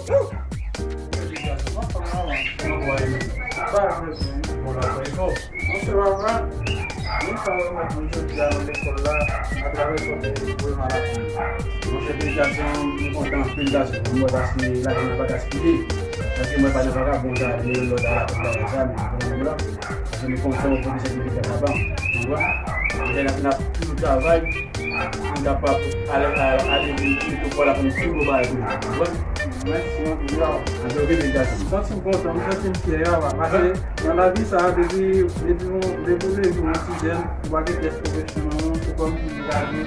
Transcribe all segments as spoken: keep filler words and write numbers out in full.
Bon, la, fò efò. Monchè papa, nou sa remèt nou jodi a nan lekòl la, atravè sòti Wema la. Monchè Pè Jackson, nou kontan anpil gason pou mwen paske lavi n ap gaspiye. Paske mwen pa nan vakabon sa, li menm lòt a la konn bagay sa, men nou konn la. Paske nou kontan ou pwodui sètifika sa ban. Ou konprann? Monchè n ap, n ap toujou travay. Pou n kapab ale, ale, ale vin pito pou la pou n pi gwo bagay pou nou. Ou konprann? Mèsi anpil. Anpil oke, Pè Jackson. M santi m kontan, m santi m fyè, papa. Paske nan lavi sa, depi, depi, depi w leve yon ti jèn, ou pa gen tèt pwofesyonèl, ou kòm ki gade.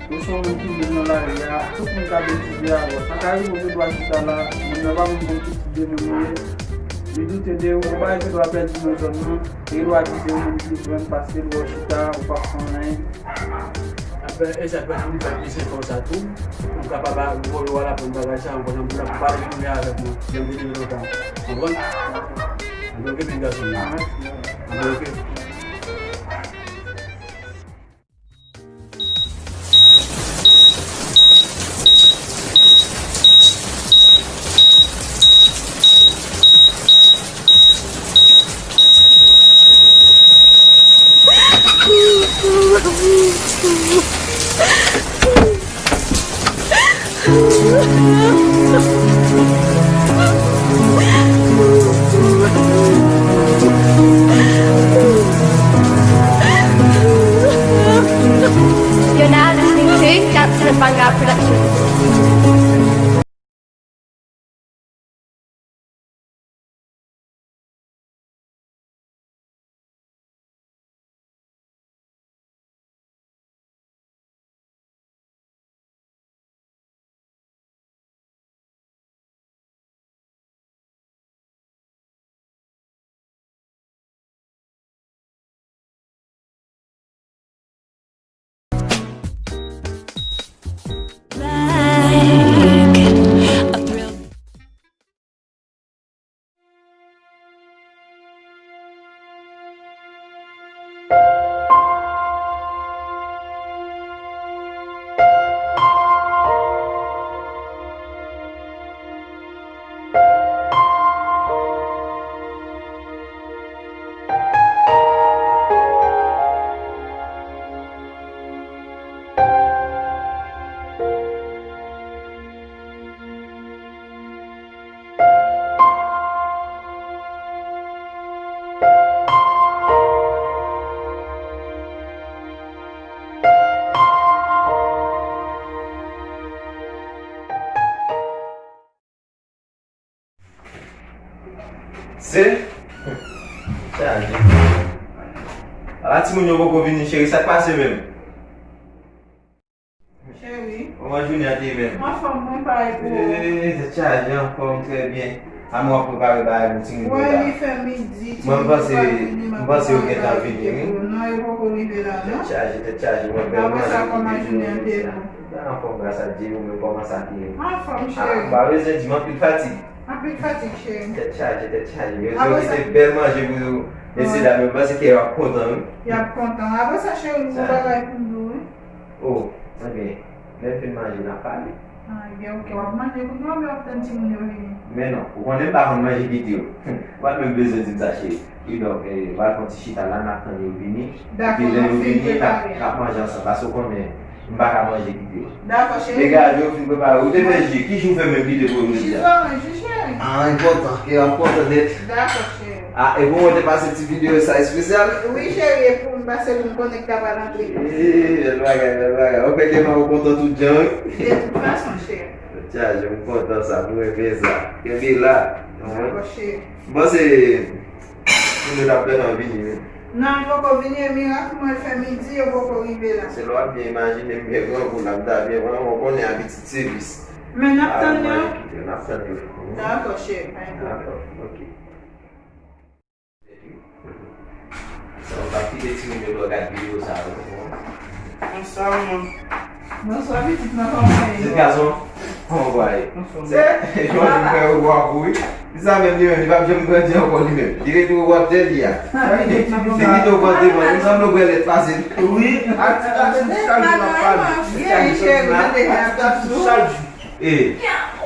Ou se yon moun ki viv nan lari a, tout moun ka benefisye avè w. Sa ka rive w gen dwa chita la, moun nan pa menm konn ki tip de moun ou ye. Li doute de ou, yon bagay gen dwa pèdi nan zòn nan, e gen dwa di se yon moun ki jwenn paske l wè w chita, ou p ap fè anyen. Apre, e sa k fè tou, li fè plis efò sa tou. Ou kapab voye w al aprann bagay sa ankò, nan moun nan pou pale kounye a avèk mwen, jan m te di w lontan. Konprann? Anben, oke, bèl gason. Anben, oke. You're now listening to Jackson Banga Production. Se? Chaje. Ala timoun yo poko vini, cheri, sa k pase menm? Cheri. Kòman jounen an te ye menm? Anfòm, mwen parèy pou ou. Ee, tèt chaje, anfòm, trè byen. A mwen w ap prepare bagay pou timoun yo la. Wi, li fè midi, timoun yo pa vini. Mwen, m panse, m panse yo gentan vini, wi. Non, yo poko rive la, non. Tèt chaje, tèt chaje, mwen bèl manje ki te jwenn sa. Anfòm, gras a Dye, ou menm, kòman sa te ye? Anfòm, cheri. Ah, ou pa bezwen di m, anpil fatig. Anpil fatig, cheri. Tèt chaje, tèt chaje. Yo di yo kite bèl manje pou yo. Mesye dam yo, m panse ke y ap kontan, wi. Y ap kontan. Apre sa, cheri, m gon bagay pou nou, wi. Oh, ebyen, lè n fin manje, n ap pale. Ah, ebyen, oke, w ap manje kounye a oubyen w ap tann timoun yo vini? Men non, ou konnen m pa konn manje kite yo. Ou pa t menm bezwen di m sa, cheri. Kidonk, eh, pral fè yon ti chita la, n ap tann yo vini. Dakò, epi lè yo vini, n ap, n ap manje ansanm. Paske ou konnen, m pa ka manje kite yo. Dakò, cheri. Degaje, yo fin prepare. Ou te fè ji. Ki ji ou fè menm ki te pou yo jodi a? Ji zoranj, wi, cheri. Ah, enpòtan. Ke w ap kontan nèt. Dakò, cheri. Ah, e pou mwen te pase ti videyo sa espesyal? Wi, cheri, e pou m pase pou m konnen ki ta pral antre. Eh, bèl bagay, bèl bagay. Ou kwè ke m ap kontan tout jan, wi. De tout fason, cheri. Tèt chaje, m kontan sa, pou mwen fè sa. Kenbe la. Dakò, cheri. M panse moun yo t ap gentan vini, wi. Non, yo poko vini, e mirak mwen fè midi, yo poko rive la. Se lè w ap byen imajine m byen grangou la, m ta byen pran, ou konnen abitit sevis. Men n ap tann yo. N ap tann yo. Dakò, cheri, pa gen pwoblèm. Dakò, oke. Sa w pa kite timoun yo dwe gad videyo sa yo. Bonswa, manman. Bonswa, pitit mwen, kòman w ye? Pitit gason, kòman w ye? Anfòm. Se, jodi m kwè ou w ap wi. Li sa menm li menm, li p ap janm grandi ankò li menm. Li rete ou w ap dèyè li a. Se kite ou pran devan, li sanble ou pran lèt fasil. Wi, atik ap sou chak jou l ap pale. Atik ap sou chak jou. E.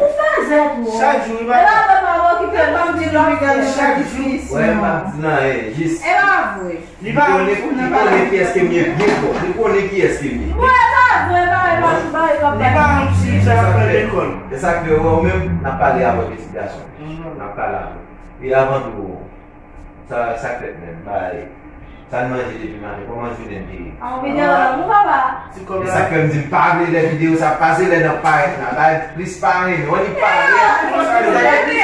Ou pa Chak jou, li pa. E pa vre, pa okipe l, pa di non. Chak jou. Wè, m ap di nan, eh, jis. E pa vre. Li pa konnen, li konnen kiyès ke m ye byen fò. Li konnen kiyès ke m ye. Wè, e pa vre, pa, e pa, e pa, e pa. Li pa yon ti sa ap fè lekòl. E sa k fè, wè, ou menm, n ap pale avè w de ti gason. N ap pale avè w. E avan tou, sa, sa k fèt menm, bay. Sa n manje depi maten, kòman jounen te ye? A, yon videyo lanmou, papa. E sa k fè m di m pa vle lè videyo sa ap pase, lè n ap parèt la, bay plis pa renmen, wè li pale. E sa k fè m di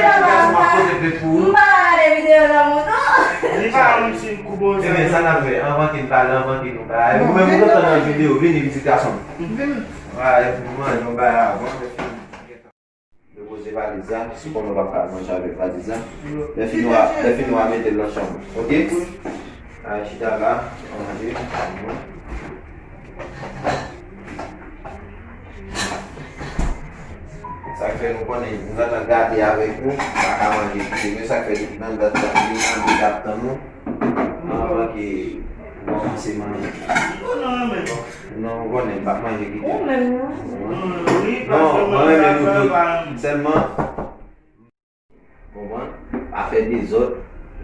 gason m ap pote plent pou ou. M pa gade videyo lanmou, non. Li pa yon ti koubo. Ebyen, sa n ap fè, anvan ke n pale, anvan ke nou bay. Ou menm ou kontan nan videyo, vini pitit gason m. Vini. Wè, epi nou manje yon bagay avan, epi Depoze valiz la, si w konnen w p ap ka manje avèk valiz la. Lè fini w a, lè fini w a mete l nan chanm ou, oke? Al chita la, manje. Sa k fè nou konnen, nou gentan gate avèk nou, pa ka manje kite nou, sa k fè depi nan dat sa, nou manje k ap tann nou. Anvan ke nou kòmanse manje. Non, ou konnen, m p ap manje kite. Ou menm, non? Non, mwen renmen nou tout. Sèlman, konprann? Pa fè dezòd.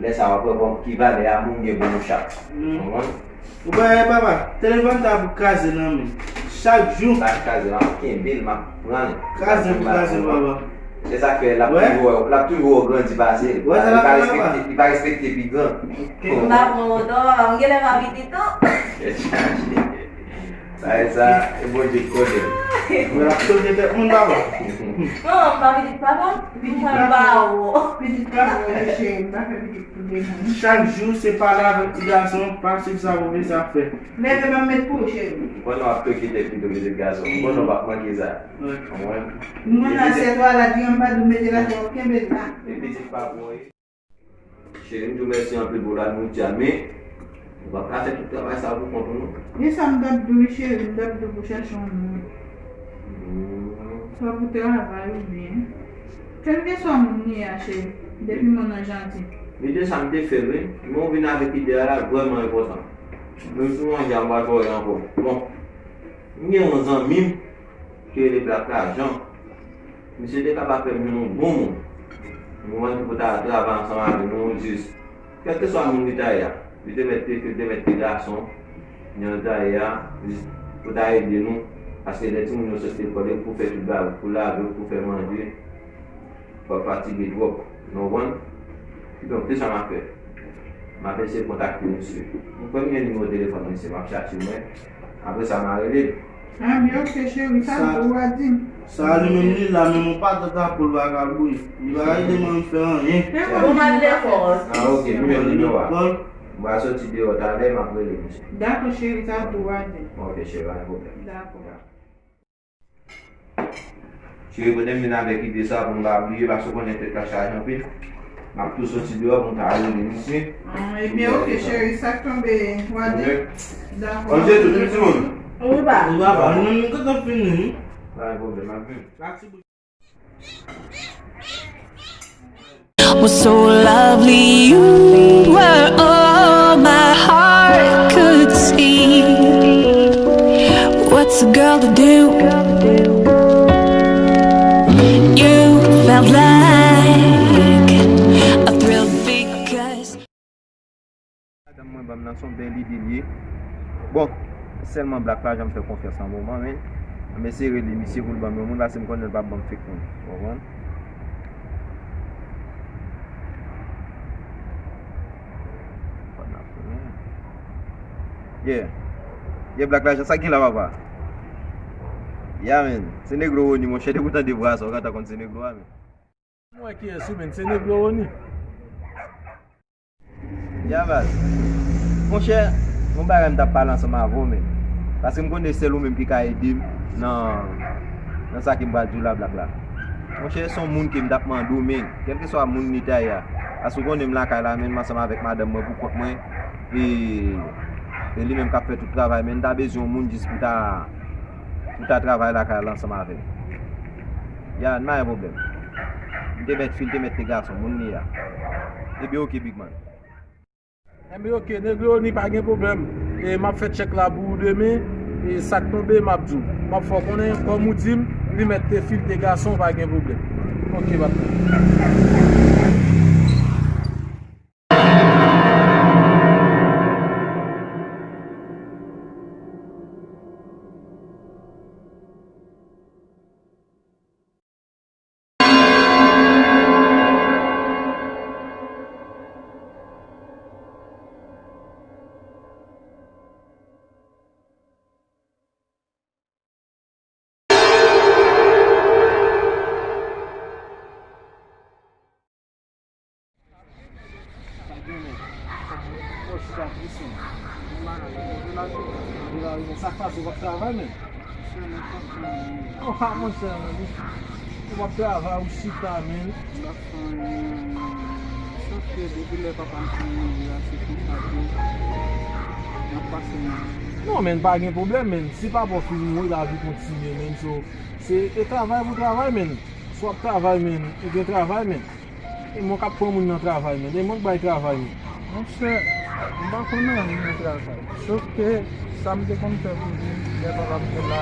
Lè sa w ap wè ki valè a moun gen pou nou chak. Konprann? Ou pa wè, papa, telefòn sa pou kraze nan men. Chak jou. Pa kraze, m ap kenbe l, m ap pran l. Kraze l, kraze l, papa. Se sa k fè l ap toujou wè, l ap toujou wè w grandi pase l. Li pa respekte, li pa respekte pi gran. M pa pran otan, papa, m genlè pa pitit tou. Tèt chaje. Sa e sa, e Bondye k konnen. Mwen l ap toke tèt moun, papa. Non, m pa pitit papa. Pitit papa. Pitit papa, wi, cheri, m pa fè pitit pou demoun. Chak jou, se pale avèk ti gason, pa swiv sa pwofesè ap fè. Leve m ap met pou ou, cheri. M konnen w ap toke tèt pitit gason. M konnen w p ap manke sa. Wi. Konprann? M konnen asyèt ou a la, di an m pa di w mete l atè, w ap kenbe l la. E pitit pa pou ou. Cheri, m di w mèsi anpil pou la nou di a, men ou p ap ka fè tout travay sa pou kont ou, non. E sa m t ap di w, wi, cheri, m t ap di w pou chèche yon moun. Hmm. Swa pou travay oubyen. Kèlkeswa moun li ye a, cheri, depi moun nan janti. Lide sa m te fè l, wi. Men w vin avèk ide a la, vrèman enpòtan. Menm si w manje a, m pral ba w li ankò. Bon, m gen yon zanmi m ki rele Black Lajan. Misye te kapab fè m jwenn yon bon moun. Yon moun ki pou ta travay ansanm avè nou, jis. Kèlkeswa moun li ta ye a, li te mèt te, li te mèt te gason, jan l ta ye a, jis pou ta ede nou. Paske lè timoun yo sot lekòl, e pou fè tout bagay, pou lave, pou fè manje. W ap fatige twòp. Nou konprann? Kidonk, se sa m ap fè. M ap eseye kontakte misye. M kwè m gen nimewo telefòn misye, m ap chache mwen. Apre sa, m a rele l. Ah, byen, oke, cheri, sa tou w a di m. Sa li menm li la, menm yon patat a poul pa ka bouyi. Li pa ka ede mwen fè anyen. Ou mal lekòl. Ah, oke, m jwenn nimewo a. M va soti deyò talè, m ap rele misye. Dakò, cheri, sa tou w a di m. Oke, cheri, pa gen pwoblèm. Dakò. Cheri, kote m vin avèk ide sa pou m pa bliye, paske w konnen tèt la chaje anpil. M ap tou soti deyò pou m ta rele misye. Ah, ebyen, oke, cheri, sa k tonbe, w a di. Dakò. Bon, se tout, tout moun. Wi, ba. Wi, ba, ba. Nou menm, nou kontan fini, wi. Pa gen pwoblèm, m ap vin. Was so lovely, you were all my heart could see. What's a girl to do? You felt like a thrill because Madanm mwen ban m nan se yon bèl ide l ye. Bon, sèlman Black Lajan m fè konfyans nan moman, men m eseye rele misye pou l ban m yon moun, paske m konnen l p ap ban m fake moun. Ou konprann? Yeah. Yeah, Black Lajan, sa k gen la, papa? Yeah, man. Se Negro Rony, monchè, depi w tande vwa sa, ou gentan konn se Negro a, man. M wè kiyès ou, man, se Negro Rony. Ya, baz. Monchè, yon bagay m t ap pale ansanm avè w, men. Paske m konnen sèl ou menm ki ka ede m nan, nan sa ke m pral di w la, Black la. Monchè, se yon moun ke m t ap mande w, men, kèlkeswa moun li ta ye a. Paske w konnen m lakay la, men, m ansanm avèk madanm mwen pou kont mwen. E, e li menm k ap fè tout travay, men, m ta bezwen yon moun jis pou ta, pou ta travay lakay la ansanm avè m. Ya, n pa gen pwoblèm. M te mèt fi, l te mèt te gason, moun li a. Ebyen, oke, big man. Enben, oke, Negro Rony, pa gen pwoblèm. E m ap fè tchèk la pou ou demen. E sa k tonbe, m ap di w. M ap fè w konnen, kòm ou di m, Li mèt te fil te gason, pa gen pwoblèm. Ok, patnè. Sa k pase, w ap travay menm? Monchè, men. Ou pa, monchè, men. Ou p ap travay, ou chita, men. M ap fè anyen, men. Sòf ke depi lè papa m fin mouri a, se konsa tou. M ap pase, men. Non, men, pa gen pwoblèm, men. Si papa w fin mouri, lavi kontinye, men. So, se, e travay pou travay, men. Si w ap travay, men, ou gen travay, men. E mwen k ap pran moun nan travay, men. E mwen k bay travay, men. Monchè, m pa konn anyen nan travay. Sòf ke sa m te konn fè pou viv, lè papa m te la,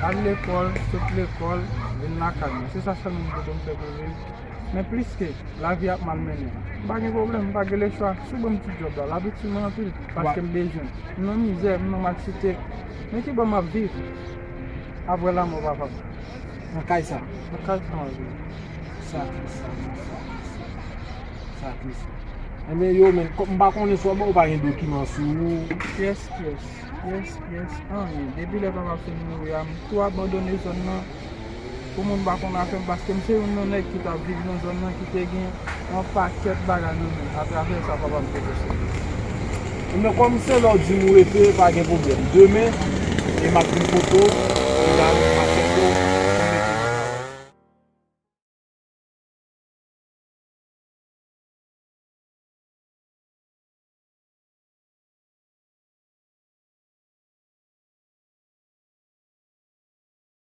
al lekòl, sot lekòl, vin lakay mwen. Se sa sèlman m te konn fè pou viv. Men pliske lavi ap mal mennen, m pa gen pwoblèm, m pa gen lechwa. Si w ban m ti djòb la, l ap itil mwen anpil, paske m bezwen. M nan mizè, m nan malsite. Men ki bò m ap viv apre lanmò papa m? Nan kay sa. Nan kay sa, wi. Sa tris, sa, sa tris. Sa tris. Enben, yo, men, kò-, m pa konnen si w ap, ou pa gen dokiman sou ou. Pyès, pyès, pyès, pyès, anyen. Depi lè papa m fin mouri a, m tou abandone zòn nan. Pou moun pa konn afè m, paske m se youn nan nèg ki t ap viv nan zòn nan, ki te gen yon pakèt bagay nan men l atravè sa papa m te posede. Ebyen, kòm se lè w di m ou rete, pa gen pwoblèm. Demen, e m ap vin kote w, e la, m ap fè